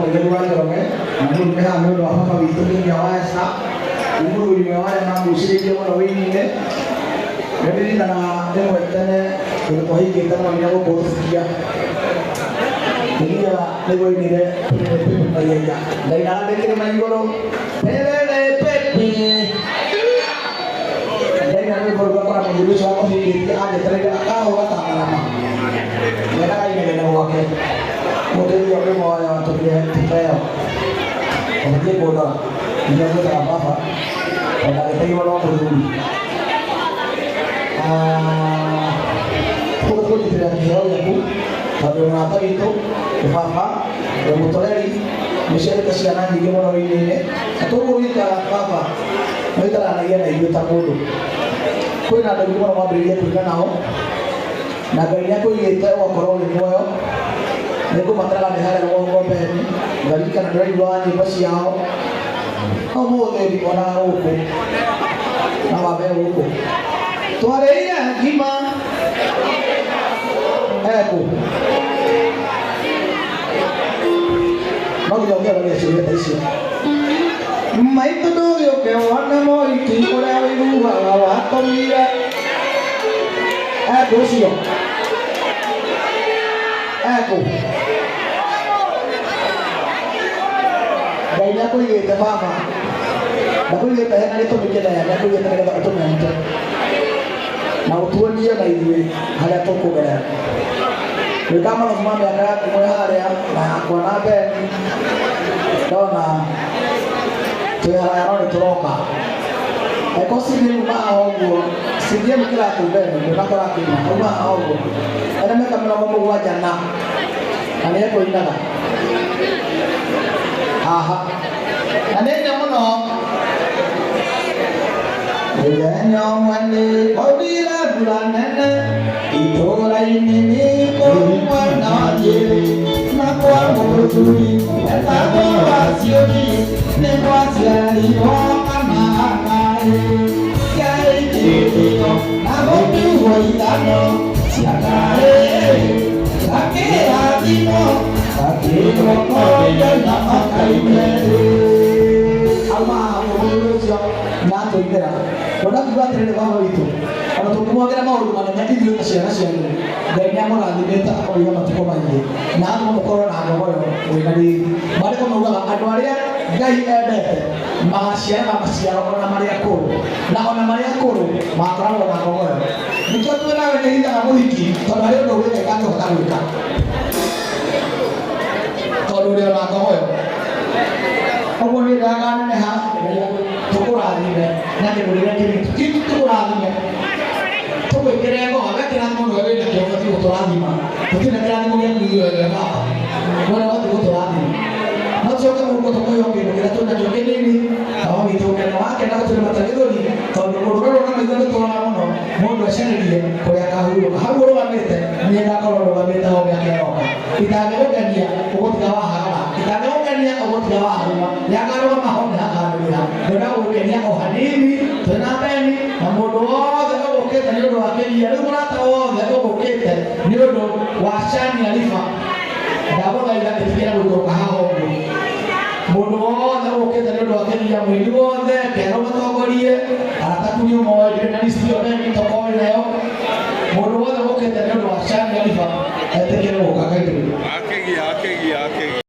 Mũtheru wa Njoroge na mũrume haha nĩ ũndũ wa baba witũ Kinyua wa Esa nĩ mũthuri ũmwe wa arĩa magucĩrĩirie mũno wĩini-inĩ. Nĩ ndirikanaga rĩmwe tene tondũ twahingĩte mũno nginya gũkũ Rũbukia Kinyua nĩguo ainire Pelele Pepe Maiyaia ndainaga ndĩ kĩrĩma igũrũ Pelele Pepe ndaina rwĩmbo rũu ngakora mũthuri ũcio wakũhingĩtie anjetereire akahũra ta ngarama ndendaga inegene gwake mũteithio ũmwe wa arĩa watũmire tũteo ũgĩthiĩ kũndora inyuĩ mwĩtaga baba ona agĩteirwo no mũthuri. Tũgũthiĩ kũnyitĩrĩra kĩheo gĩaku tondũ wĩ mũrata witũ, wĩ baba, wĩ mũtũreri, nĩ ũciarĩte ciana nyingĩ mũno wĩini-inĩ na tũkũririkana baba nĩ ũikaranagia na ithuĩ ta mũndũ. Kwĩna andũ aingĩ mũno mwambĩrĩirie kũina nao na Ngai nĩ akũigĩte ũgakorwo wĩ muoyo. Nĩ ngũbataraga ndĩ harĩa rũgongo mbeni ngaririkana ndĩraiguaga nyĩmbo ciao ũmũthĩ ndimonaga gũkũ na wambe gũkũ twarĩire ngima ekũ no nginya ũkĩoragia ciũria ta icio maitũ ndũgĩũke wone mũhiki ũrĩa ũiguaga watũmire ekũ ũcio ekũ Ngai nĩ akũigĩte baba ndakũigĩte hena gĩtũmi kĩnene nĩ akũigĩte nĩgetha ũtũmente na ũtuonie na ithuĩ harĩa tũkũgerera gwĩka mathabu ma mĩaka yaku mwĩ harĩa na yakwa na Beni ndona twĩ haraya no nĩ tũroka eko CDM haha ũguo CDM kĩratũ Beni ndũnakora kĩna auma haha ũguo ena mĩaka 70 na nĩ ekũinaga haha na nĩ nya mũno mũthenya ũmwe nĩ kwaurire mbura nene itũũra-inĩ nĩ kũu mwena wa Nyĩrĩ na kwa mũthuri etagwo Waciũri nĩ gwaciarirwo kana kahĩĩ kĩarĩ kĩrĩo na gũtuo ithano cia kahĩĩ gakĩrathimwo gakĩrwo konde na makaine auma mũthuri ũcio na atũinĩra ndona kiuga atĩrĩrĩ baba witũ ona tũngĩmwagĩra maũndũ manene ithuĩ ta ciana cianyu Ngai nĩ amũrathimĩte akamũiga matukũ maingĩ na atũma mũkorwo na ngogoyo mwĩna riri maandĩko maugaga andũ arĩa Ngai endete magaciaraga maciaro ona marĩ akũrũ na ona marĩ akũrũ magakoragwo na ngogoyo nĩkĩo twĩ nawe nĩ hithaga mũhiki tondũ harĩ ũndũ ũgwĩka itangĩhota gwĩka tondũ ũrĩ ona ngogoyo ũguo nĩ ndaganeneha Ngai tũkũrathime na kĩndũ kĩrĩa kĩritũ kĩu tũkũrathime tũgwĩkĩre ngoga we kĩrathimo nĩwe wĩna kĩo ũbatiĩ gũtũrathima tũtirĩ na kĩrathimo gĩaku ithuĩ we baba we nĩwe ũbatiĩ gũtũrathima no tũcoke mũhuko tũkũhe o kĩndũ kĩrĩa twĩnakĩo kĩnini baba witũ ũkene wakena gũtirĩ mata gĩthũri tondũ mũndũ ũrĩa na maitho nĩ tũroraga mũno mũndũ acarĩrie kũrĩa akahurũka hau ũrũgamĩte niĩ ngakorwo rũgamĩte ho mĩaka ĩroka itangĩgũkenia ũgũtiga wahagara itangĩgũkenia ũgũtiga waharuma yakarũgama ho nĩ hakanĩrĩra ndona gũgũkenia o hanini twĩna Beni na mũndũ wothe ũgũkĩte nĩ ũndũ wa kĩria rĩu mũrata wothe ũgũkĩte nĩ ũndũ wa Shani Alifa ndagũthaitha ĩtĩkĩra